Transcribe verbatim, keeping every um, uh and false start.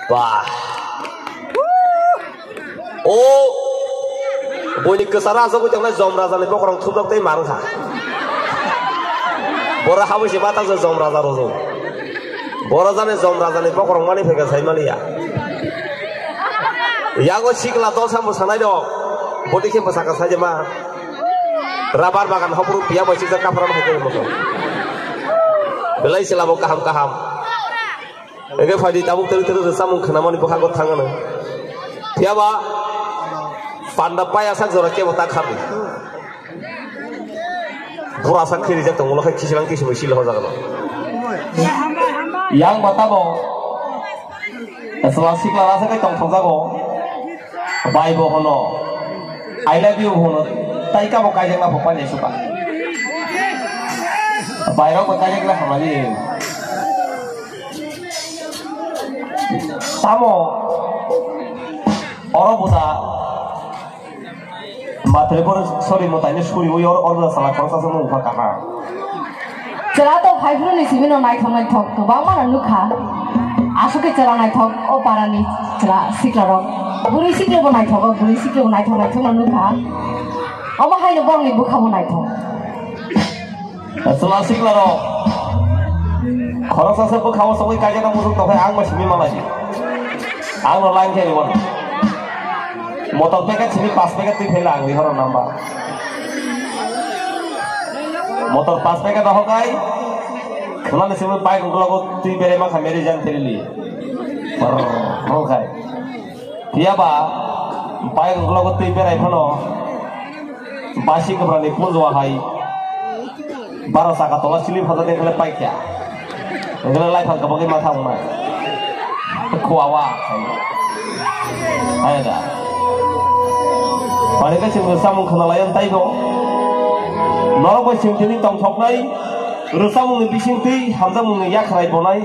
Ba. O. Boini kwcharo asogwi tongnai Jom Rajani bokorong thupjak tei mar wngkha. Boro habwi se batak Jom Raja rojak. Boro jani Jom Rajani bokorong mani phaikha sai maliya. Yago sikla dol sambo sanai rok. Boti khe bwsaka sai ma. Rabar bagan hopru piya bai sijak kapra hai khe moso. Belai sila bo kaham kaham. Ege phaidi tabuk teri teri samung khnamani bwkha go thangano. Phiyaba panda paya sak jora kebo ta khardi. Bura sak khiri jak tongo, khe kisilang kisimui silo hojagano. Yang batabo. Esla sikla rasa kai tong thong jago. Bai bo hono. I love you hono. Tai kabo kaijak na phopai ni suka. Bai rok bo kaijak na hamani. Tamo oro buda matre kor sori mo taine suri oi or or buda sala khoroksa se mung pha kaha. Chwla to phaiphuru ni simi no naithok naithok kwbangma no nukha. Aswk khe chwla naithok o para ni chwla sikla rok. Bwrwi sikla bo naithok o bwrwi sikla bo naithok naithok no nukha. Omo hai no borok ni bwkha bo naithok. Chwla sikla rok. Khoroksa se bwkha o sogwi kaijak na musuk tokhe ang bai simi malai. Ang no line khe ribon. Motor packet simi pas packet twi phela ang rihoro namba. Motor pas packet ahokai. Khulani simi bike ulogo twi bere ma khameri jan therili. Brrrr khai. Phiyaba bike ulogo twi berai phano. Basi kwbrani punjwa hai. Baro saka tola slip hoda de khle paikya. Ngala lai phang kabagwi ma thang ma. Khwa wa. Hai da. Pare ka sing samung khana layan tai go. Norok bai sing tini tong thok nai. Rusamung ni bising twi hamjamung ni yakhrai bonai.